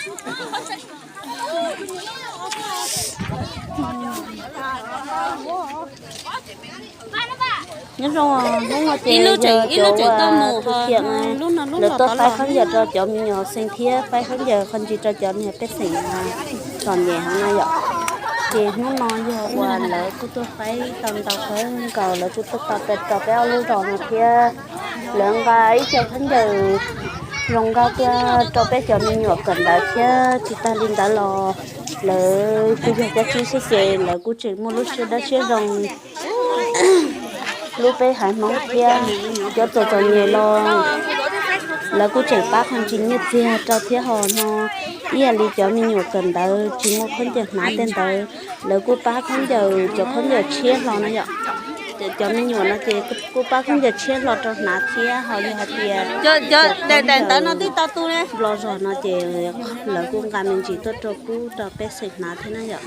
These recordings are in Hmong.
Nyob zoo, hnub no ces yog cov uas tu thiam, lawv tuaj faib khaub ncaws rau cov me nyuam xeem thiab faib khaub ncaws qhov ntsis rau cov niag pej xeem txom nyem hauv no yom. Ces hnub no yog uas lawv kuj tuaj faib tau ntau kawg nkaus, lawv kuj tuaj tau rau peb ob lub zos no thiab. Lawv nqa ib co khaub ncaws zoo nkauj tuaj rau peb cov me nyuam kawm ntawv thiab. Tsis tag li ntawd los lawv kuj yog cov txiv sib xes, lawv kuj tseem muaj lub siab dawb siab zoo hlub peb haiv Hmoob thiab cov txom txom nyem los lawv kuj tseem pab qhov ntsis nyiaj txiag rau thiab. Ho no ib yam li cov me nyuam kawm ntawv tsis muaj khaub ncaws hnav tej ntawd, lawv kuj pab khaub ncaws, cov khaub ncaws tshiab hlo no yom. Cov me nyuam no ces kuj pab khaub ncaws tshiab hlo rau hnav thiab. Ho yog hais tias daim ntawv no twb tau tu ne, Nplog zos no ces lawv kuj nqa me ntsis tuaj rau kub rau pej xeem hnav thiab na yom.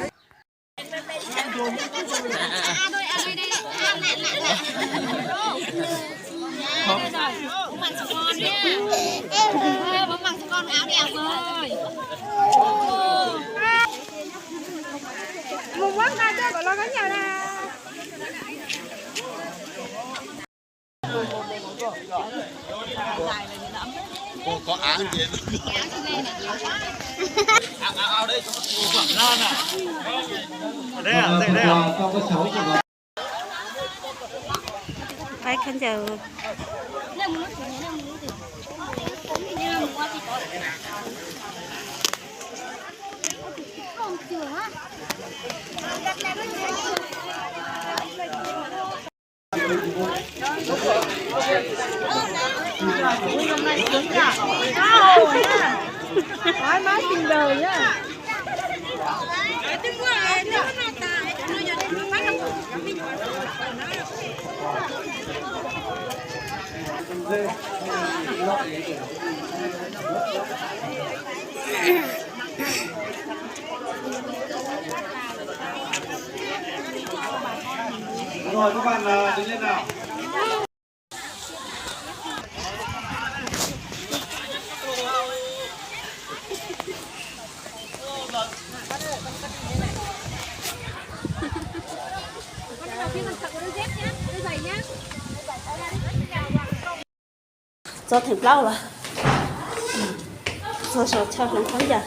Faib khaub ncaws. Txog theem plaub lawm, txog saum chaw hloov khaub ncaws.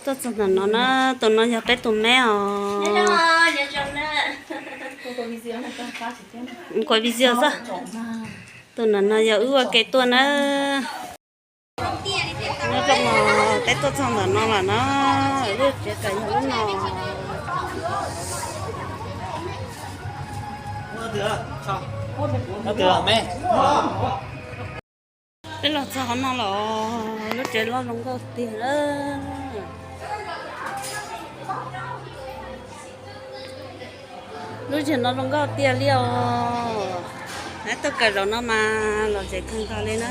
Tuaj txog ntawm no na, tus no yog peb tus me os. Nquas video xwb. Tus ntawm no yog wb ua ke tuaj na. Nyob zoo, peb tuaj txog ntawm no lawm na, lub tsev kawm yog lub no. Peb los txog qhov no los lub tsev loj zoo nkauj tiag na. Lub tsev no zoo nkauj tiag li os. Peb tuaj kawm zaum no mas lom zem kawg nkaus li na.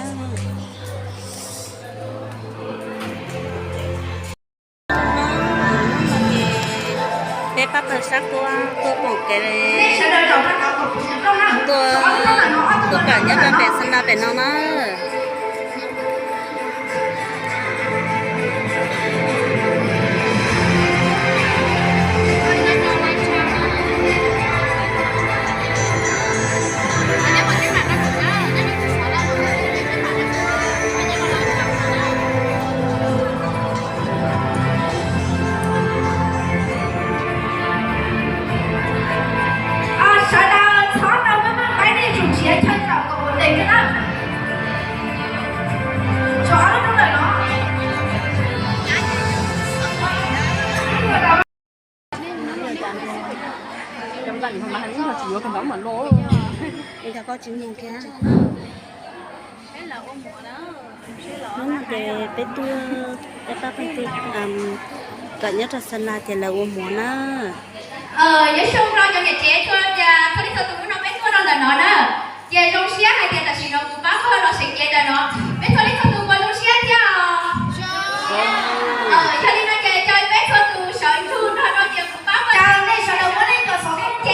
Peb pab pawg sab kuab tuaj koom kev, tuaj, tuaj kawm nyob rau pem Xas Nas pem no na. Sawv daws txhob tau maj maj qaib, nej tsum nrhiav chaw zaum kom ua tes thiab na. Tshuav ob lub rau ntawm no. Hnub no ces peb tuaj, peb pab pawg tuaj kawm nyob rau Xas Nas ces lawv ua muam na. Nyob zoo rau cov niam tsev txhua leej txhua tus, hnub no peb tuaj rau ntawm no na. Ces zoo siab hais tias tam sim no kuv pab pawg los seev cev ntawm no, peb txhua leej txhua tus puas zoo siab thiab os? Yog li no ces caw peb txhua tus sawv ntsug nrog rau ces kuv pab pawg, caw nej sawv daws muab nej cov xov tooj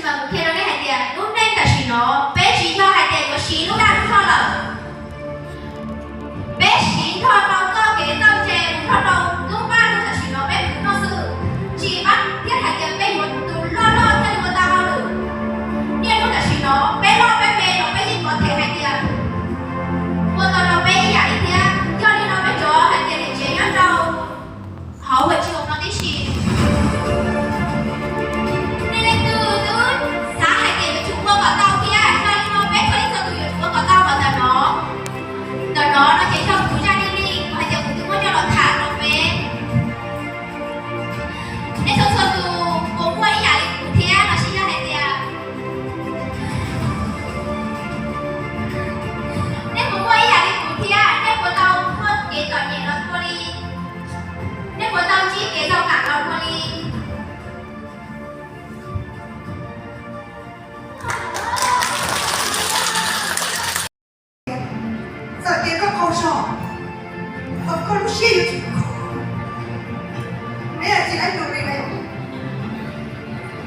Qhia rau nej hais tias lub neej tam sim no peb tsis yog hais tias yuav siv lub dag lub zog lawm. Peb siv nrog rau txoj kev txawj ntse mus nrog rau lub paj lub tam sim no peb mus noj xwb. Tsis pab thiab hais tias peb yuav tus loj loj thiaj li ua tau hauj lwm. Niaj hnub tam sim no peb loj peb me los peb yeej pom them hais tias ua tau rau peb ib yam li thiab. Yog li no peb cov hais tias niam tsev nyob rau hauv huam tsis ua no tib si. Nej leej twg twb xav hais tias yuav tsum ua kom tau thiab, yog li no peb txhua leej txhua tus yuav tsum ua kom tau qhov ntawm no. Ntawm no no ces yog kuv zaj neej neeg kuv hais tias kuv twb muab coj los tham rau peb. Nej txhua txhua tus puas muaj ib yam li kuv thiab los sis yog hais tias nej puas muaj ib yam li kuv thiab, nej puas tau muaj kev txom nyem los ua li, nej puas tau ntsib kev txom nyem los ua li. Txawm tias koj qaug zog, los koj lub siab yuav tsum khov. Neb tsis laib tus li lawm,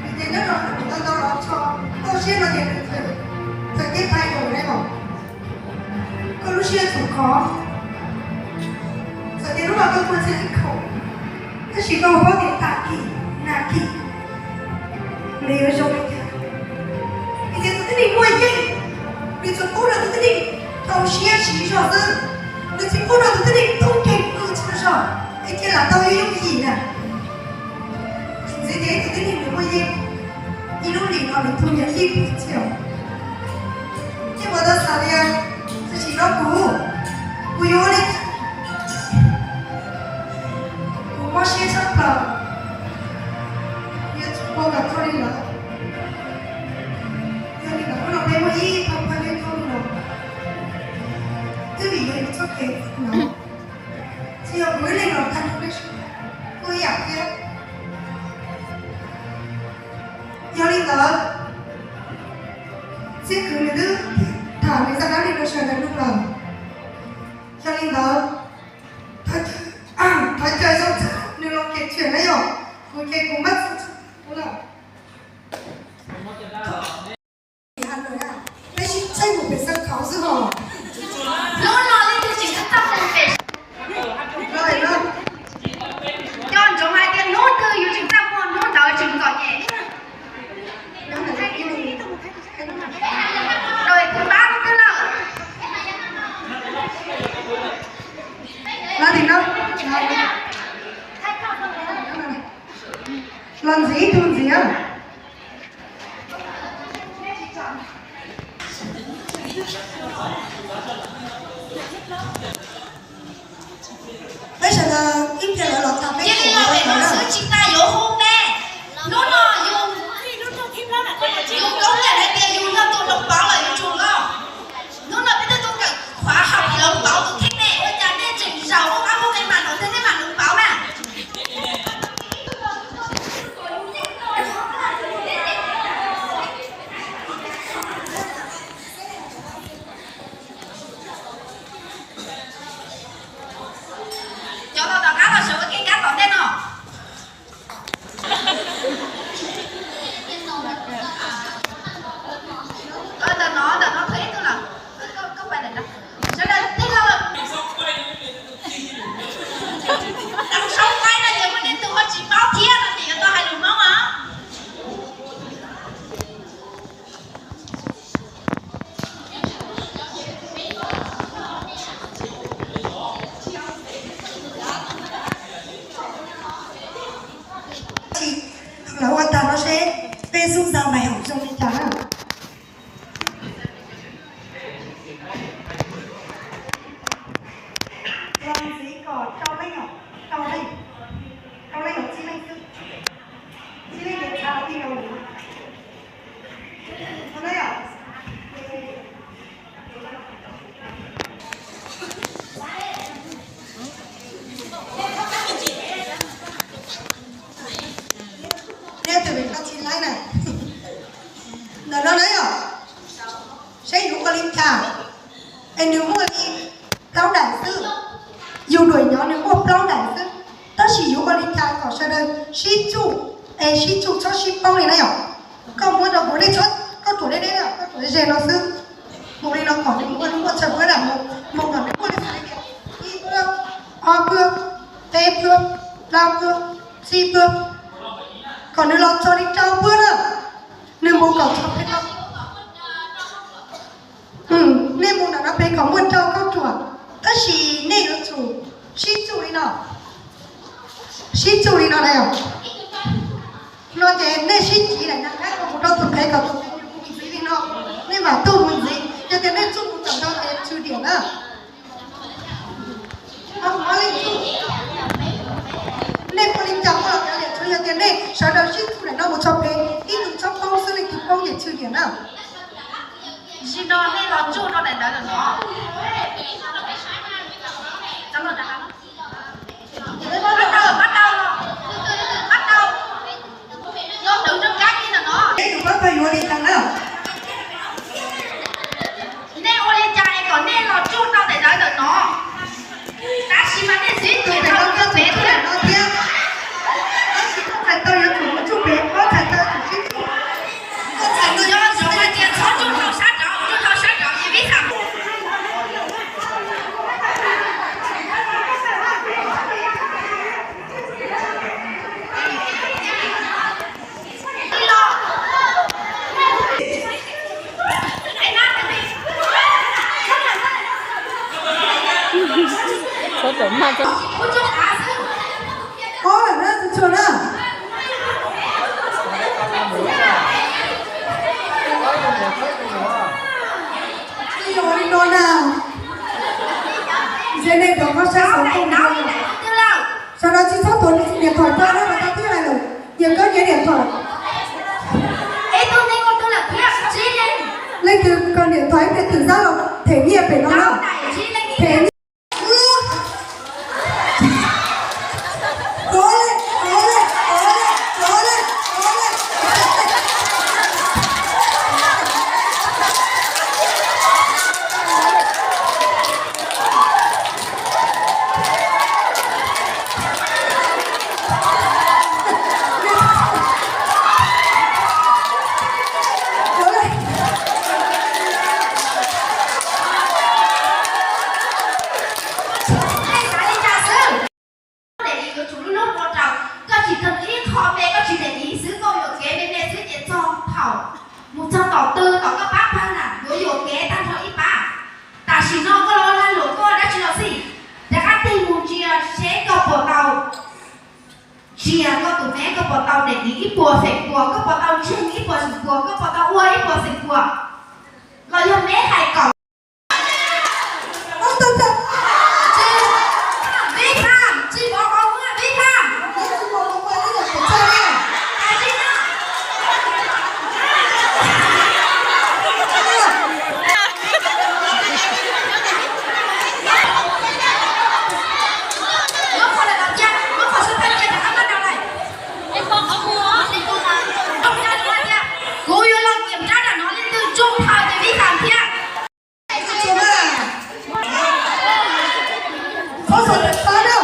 vim tias nyob rau ntau ntau los txog toj siab no ces nws txawm tias thaij tus ne los, koj lub siab yuav tsum khov. Txawm tias lub no koj muaj txhia ib khaum, tab sis koj paub tias tag kis nag kis nws yuav zoo li cas. Vim tias tus tib neeg muaj yeej, nws tsuas pub rau tus tib neeg rau siab siv zog xwb, nws tsis pub rau tus tib neeg tub nkeeg pw tsaug zog es thiaj lam tau yooj yooj yim na. Txawm tias tus tib neeg nws muaj yeej, ib lub hlis no nws tu nyiam ib puas txhiab. Ces kuv tau xav tias tam sim no kuv, kuv yuav ua li cas, kuv mob siab tshaj plaws, yuav tsum ua kom tau li lawv. Yog li ntawd hnub no peb muaj ib pab pab neb nyob li no, twb vim yog yus txoj kev no, tsis yog kuv ib leeg los tag rau peb sawv daws, kuj ib yam thiab. Yog li ntawd, txij kwv nws twb tham nws zaj dab neeg rau sawv daws mloog lawm. Yog li ntawd, thov caw zoo txog nws los kể chuyện na yom, kuv ces kuv mab txog txog kuv lawm. Peb sib txheej mus pem xeev khaus xwb hos. Hnub no leej twg tseem txaj muag pem, nco ntsoov hais tias hnub twg yus tseem txaj muag hnub ntawd tseem txom nyem. Rau tus pab hnub twg lawm. Los tim no, los ntxiv ib tug ntxiv. Peb sawv daws ib pliag lawv los tham peb. Yog li no peb mus xwb tsis tas yuav hu peb. Hnub no yus, yus koob yam hais tias yus yog tus hloov pauv lawm yuav tsum los. Hnub no peb twb tuaj kawm khóa học hloov pauv tus kheej ne, ua cas nej tseem zaum lub qab muag qe mas no thiab nej mam hloov pauv na. Cov tau tom qab los sawv ua kev kab tom ntej no. Ntawm no, ntawm no thov ib tug lawm. Sawv daws tij laug, tau saub qaib no ces muaj tej tug ho tsis paub thiab no ces yuav tau hais lus Hmoob os. Lawv ua tag no seb peb xub xa mais hauv zoo li cas na. Los ntxiv kom rau leej, rau leej, rau leej los tsib leej xwb. Tsib leej ces txhab tij laug lawm. Nej tus vim koj tsis laib na. Ntawm no na yom, seb yus ua li cas es nws muaj li plaub daim xwb. Yus duam nyob nws muaj plaub daim xwb, tab sis yus ua li cas kom sawv daws sib tsuj es sib tsuj txhob sib poob li na yom. Koj muab rau kuv nej txhob, koj ruam deb deb na, koj ruam ze no xwb. Mus li no kom nws muaj, muaj chaw puab dam mus, mus kom nws muaj li xav tias ib puab, ob puab, peb puab, plaub puab, tsib puab, kom nws los txog li rau puab na. Nws mus kom txog peb no. Nej mus nram no pem kom muaj rau kauj ruam, tab sis nej yuav tsum sib txuj li no, sib txuj li no na yom. No ces nej sib civ daim naj kab kom mus rau tus pem kom tus pem mus ntxiv li no, nej mam tuaj mus ntxiv. Yog tias nej txuj mus txawm ntau ces tshwm diam na. Nej ua li cas muaj los kav liam txhua, yog tias nej sawv daws sib txuj daim no mus txog pem, ib tug txhob poob xwb, leej twg poob ces tshwm diam na. Zaum no nej los tsuj rau daim ntawv ntawm no. Bắt đầu, bắt đầu, bắt đầu. Yo, đứng trong các kia là nó. Neb tus pab pawg yuav li cas na? Nej ua li cas es kom nej los tsuj tau daim ntawv ntawm no? Tab sis mas nej txiv txim rau tus pem thiab no thiab. Tab sis koj txhais tau yuav tsum mus tsuj pem, koj txhais tau tsum sib tsuj. Koj txhais tau yuav tsum hais tias txhob tsuj rau sab nraud, tsuj rau sab nraud ces vib tham. Ua li no na, ntshe nej rov qab saib xov tooj no. Sau đó tsis txhob tuav điện thoại rau na, mas tau twb hais lawm, yog koj nyiam điện thoại. Leej twg koj điện thoại ib pliag twm zab los them nyiaj pem no na. Them nyiaj. Daim lis yuav tsum lub lub ua rau koj tsis kawg ib qho me, koj tsis daim lis xwb, koj yuam kev me me xwb ces txog thaum mus txog tom twg tom koj pab pawg na yuav yuam kev tag nrho ib pab. Tam sim no koj los lag luam koj dab tsi los xij, rov qab tig mus ntsia seb koj puas tau ntsia koj tus me, koj puas tau daim lis ib puas feem pua, koj puas tau ntseeg ib puas feem pua, koj puas tau ua ib puas feem pua. Los yog me hais kom Vib tham, tsis pov qhov muag, vib tham. Hais tsis no. Muab qhov lawm los cia, muab qhov sub pheej cia rov qab npaj rau lawm. Kuv yuav los kiểm tra nram no leej twg tsuj thaum ces vib tham thiab. Txhob sawv daws pab na,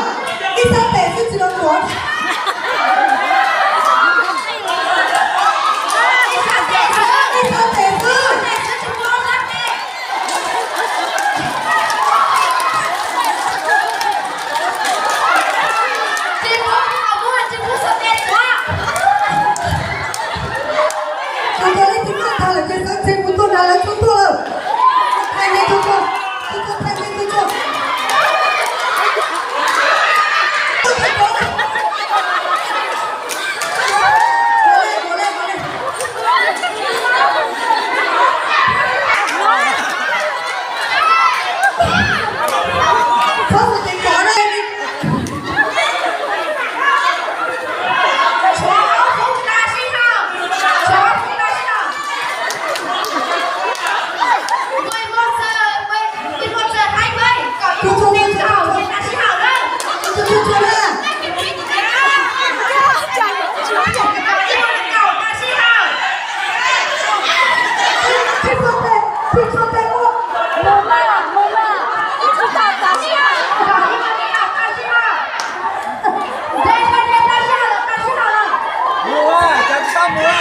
ib sab tes xwb tsis los tuav. Ib sab tes xwb, ib sab tes xwb. Tsis pub, tsis pub sawv tes tuav. Txog leej twg txhob tag lawm ces xav ntseeg kuv tuaj nrad lawv txhob tuaj lawm. Thaij neb tuaj txog, tuaj txog thaij neb tuaj txog. Mus, cas tsis tau mus?